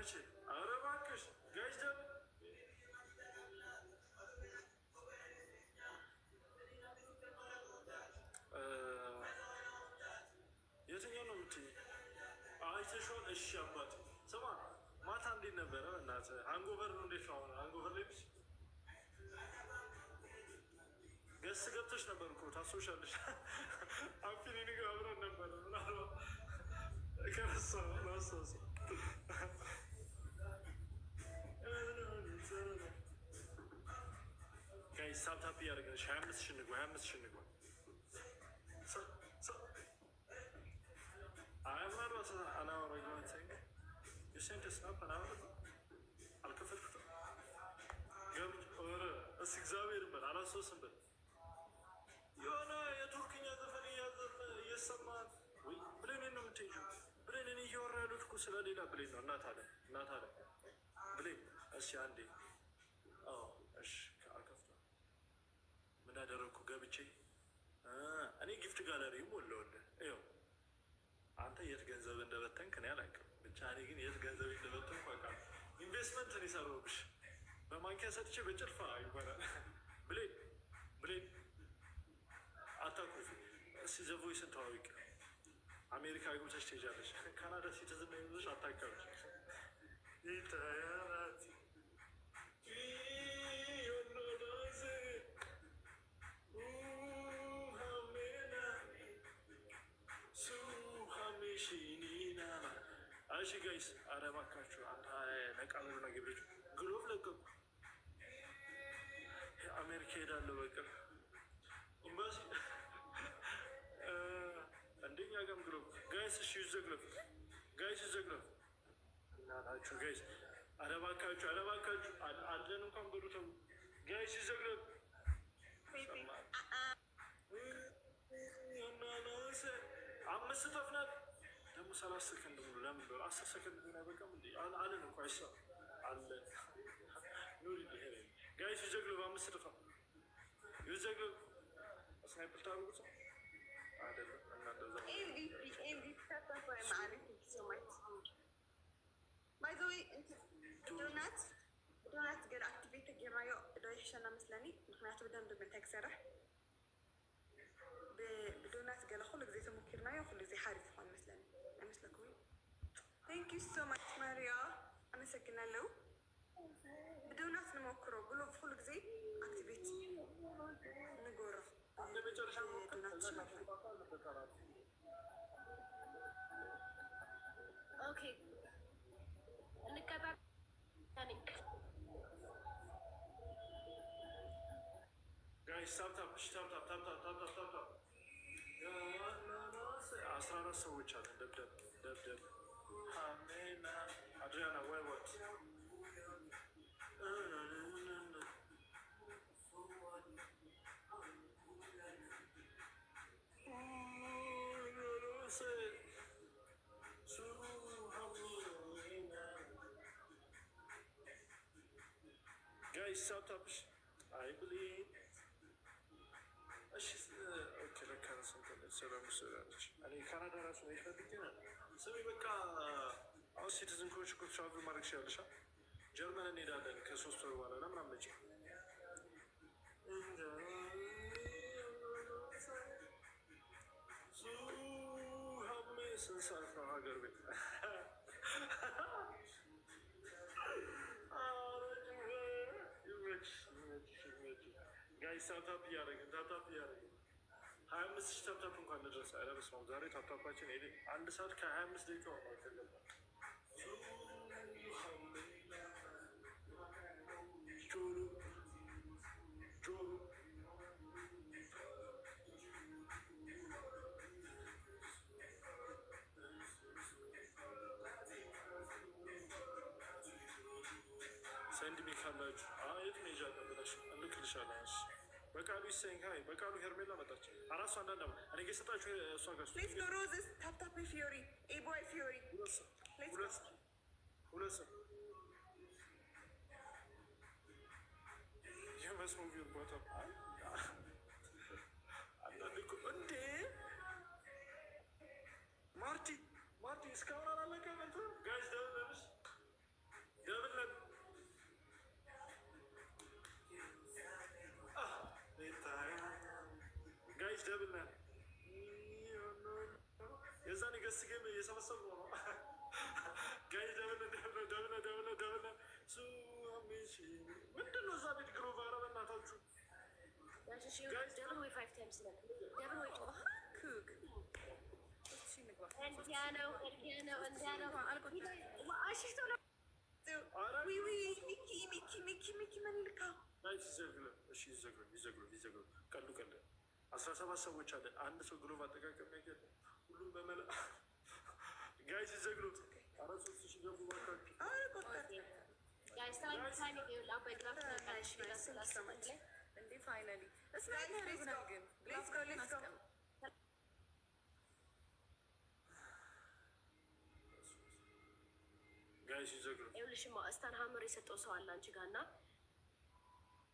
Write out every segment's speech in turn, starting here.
መቼ? ኧረ እባክሽ guys double። የትኛው ነው የምትይኝ? አይተሽዋል? እሺ አባቴ ስማ፣ ማታ እንዴት ነበረ? በእናትህ hangover ነው። እንዴት ነው አሁን? Hangover ላይ ነሽ? Guest ገብተሽ ነበር እኮ፣ ታስታውሻለሽ? አፊኒ ጋር አብረን ነበረ። ምናልባት ከረሳሁ ላስታውስ። Guys, tap tap እያደረግን 25,000 ንግባ፣ 25,000 ንግባ። አይ ምናልባት an hour ago, I think you sent a snap an hour ago። አልከፈትኩትም። ገብቼ ኧረ እስኪ እግዚአብሔር በል፣ አላስታውስም በል። የሆነ የቱርክኛ ዘፈን እየሰማን ወይ ብሌን ነው የምትሄጂው? ብሌን፣ እኔ እያወራ ያሉት እኮ ስለሌላ ብሌን ነው። እናት አለ፣ እናት አለ ብሌን። እሺ አንዴ፣ አዎ እሺ አልከፍተውም። ምን አደረግኩ ገብቼ እኔ gift gallery ሞላሁልህ። ይኸው አንተ የት ገንዘብ እንደበተንክ እኔ አላውቅም። ብቻ እኔ ግን የት ገንዘብ እንደበተንኩ አውቃለሁ። ኢንቨስትመንት ነው የሰራሁብሽ። በማንኪያ ሰጥቼ በጭልፋ ይባላል። ብሌን፣ ብሌን፣ አታኩርፊ። እስኪ ዘቮይስን ተዋዊቅ። አሜሪካ አግብተሽ ትሄጃለሽ። ካናዳ citizen ነው ይዞሽ፣ አታካብሽ። ይታያራት። እሺ guys፣ ኧረ እባካችሁ ነቃ በሉና ግብርጅ glove ለቀቁ። አሜሪካ ሄዳለሁ በቃ ኤምባሲ እንደኛ ጋም glove guys። እሺ use the glove guys፣ use the glove እናታችሁ guys። ኧረ እባካችሁ፣ ኧረ እባካችሁ አለን እንኳን በሉ ተው guys፣ use the glove። አምስት ጠፍናል ደግሞ 30 ሰከንድ ሙሉ ለምን ዶር 10 ሰከንድ ቢሆን አይበቃም እንዴ? አለን እኮ አይሳ አለን ኑሪ guys፣ use the glove። አምስት ጥፋ፣ use the glove። Sniper ታደርጉት አይደለም እና እንደዛ። MVP MVP so much by the way። Donut donut ገለ activate ተጌርናዮ ዶ ይሕሸና መስለኒ፣ ምክንያቱ ብደንቢ ምንታይ ክሰርሕ ብዶናት ገለ ኩሉ ግዜ ተሞኪርናዮ ኩሉ ግዜ ሓሪፍ ይኮን መስለኒ፣ አይመስለኩም? Thank you so much ማርያ፣ አመሰግናለሁ። ብዶናት ንሞክሮ፣ glove ኩሉ ግዜ activate ንጎሮ ዶናት ማለት ነው። Okay እንቀጣ። Guys, tap tap፣ እሺ tap tap tap tap tap tap tap። 14 ሰዎች አለን። ደብደብ ደብደብ። አሜና አድሪያና ወይ what? Guys, tap tap። አይ ብሌን፣ እሺ okay። ለካ ሰላም ስላለች እኔ ካናዳ ራሱ መሄድ ፈልጌ ነው። ስሚ በቃ አሁን citizen ከሆንሽ እኮ travel ማድረግ ትችያለሽ። ጀርመን እንሄዳለን ከ3 ወር በኋላ፣ ለምን አትመጪም? ስንት ሰዓት ነው ሀገር ቤት? Guys, tap tap እያደረግን፣ tap tap እያደረግን 25,000 tap tap እንኳን እንድረስ። ኧረ በስመ አብ፣ ዛሬ tap tap ኣችን ሄደ። 1 ሰዓት ከ25 ደቂቃ ሆኗል ከገባ። ጆሮ ጆሮ። Send me ካላችሁ የት መሄጃ ቀብለሽ እልክልሻለሁ። እሺ በቃሉ ይሰኝ hi በቃሉ ሄርሜላ መጣች። አራሱ አንዳንድ አበባ እኔ ጋ የሰጣችሁ እሷ ጋር። Let's go roses፣ tap tap ፊዮሪ ኤቦይ ፊዮሪ። ሁለት ሁለት ሰው የመስሞ ቦታ አንዳንዴ እኮ እንዴ ማርቲ ማርቲ እስካሁን አላለቀም። እንትን guys ደብደብሽ። Double ነን። የዛን guest game እየሰበሰቡ ነው። Guys, double, double, double, double, double። ምንድን ነው እዛ ቤት glove? ኧረ በእናታችሁ። Double ወይ five times ነን። Double ወይ ኩክ 3000 ንግባ። እንዲያ ነው፣ እንዲያ ነው፣ እንዲያ ነው። አሽሽቶ ነው። ዊ ዊ፣ ሚኪ ሚኪ ሚኪ ሚኪ፣ መን ይልካ? Guys, use glove። እሺ use glove፣ use glove፣ use glove። ቀሉ ቀለ 17 ሰዎች አለን። አንድ ሰው glove አጠቃቀም ያገ ሁሉም በመላ። Guys, use glove። ኧረ 3000 ገቡ እባካችሁ። አረ ቆጠር። Guys, time, time። አባይ glove ትለቃለሽ። ላይ እንዴ finally sniper ይሆናል ግን። Let's go, let's go. Guys, use glove። ይኸውልሽማ stun hammer የሰጠው ሰው አለ አንቺ ጋር እና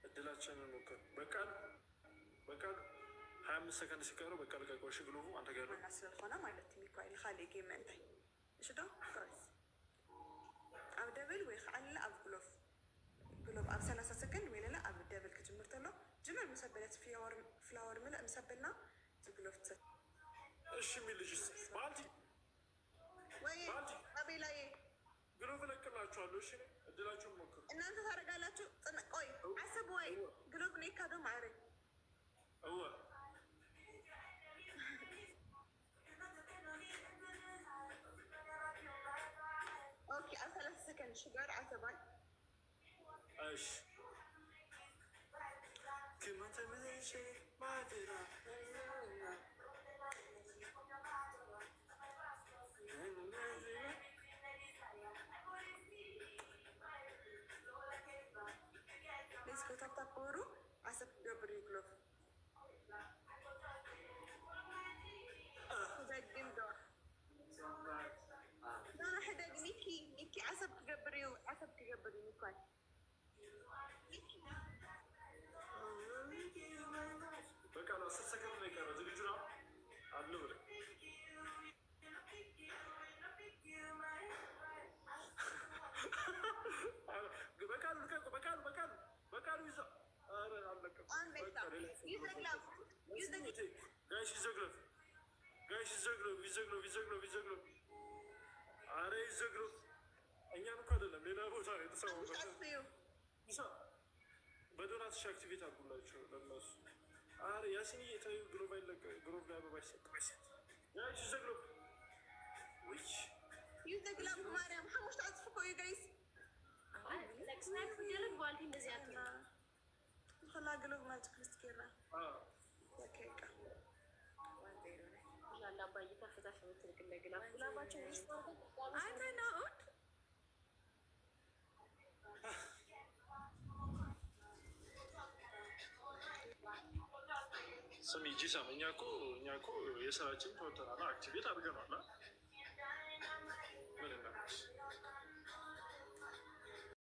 እድላችንን ሞክር። በቃል በቃል 25 ሰከንድ ሲቀረው በቃ ልቀቀው። እሺ glove ኡ አንተ ጋር ነው። ማና ስለዝኾነ ማለት እዩ ሚካኤል ካሊእ game እንታይ እሺ ዶ guys? ኣብ double ወይ ከዓ ኣብ glove ኣብ 30 ሰከንድ ወይ ለለ ኣብ double ክጅምር ተሎ ጅምር ምስ ኣበለት flower ምልእ ምስ ኣበልና እቲ glove ትሰ እሺ የሚል ልጅ ባልቲ። ወይ አቤላዬ። Glove እለቅላችኋለሁ። እሺ እድላችሁን ሞክሩ። እናንተ ታደርጋላችሁ። ቆይ ዓሰብ ወይ glove ኔካ ዶ ማዕረግ? እወ። Okay, ኣብ 30 ሰከንድ ሽገር ዓሰባይ። እሺ ክመንተ ምንሽ ማድራ። Let's go, tap tap ገበሩ። ዓሰብ ክገብር እዩ glove ደግም ዶ? ኖ ሕደግ ሚኪ ሚኪ፣ ዓሰብ ክገብር እዩ፣ ዓሰብ ክገብር እዩ ሚኳን። በቃ 10 ሰከንድ ነው የቀረው። ዝግጁ ነው አሉ ብለህ። በቃሉ ልቀቁ። በቃሉ በቃሉ በቃሉ ይዛ ኧረ አልለቀም። አንበሳ use glove, use. Guys, use glove, guys, use glove, use glove, use glove, use glove። አረ use glove። እኛን እኮ አይደለም ሌላ ቦታ ነው የተሰማው። እዩ። ይሳ በዶናት ሺ activate አድርጉላቸው ለእነሱ። አረ ያሲንዬ ተይው፣ glove አይለቀ glove ላይ አበባ አይሰጥም። Guys, use glove ውይ። Use glove ማርያም፣ ሓሙሽተ ዕፅፊ እኮ እዩ guys። Snipe ሲደረግ ባልቲ እንደዚህ አትሆንም። ንኸላ glove magic mist ጌርና ደቂቃ። 1-0 ነኝ። ይላል አባዬ ተፍ ተፍ የምትል ግን ለ glove glove ኣቸው ሚስት አንተ ናኦድ። ስሚ ጂሳም፣ እኛ እኮ የስራችን ተወጥተናል፣ activate አድርገናል።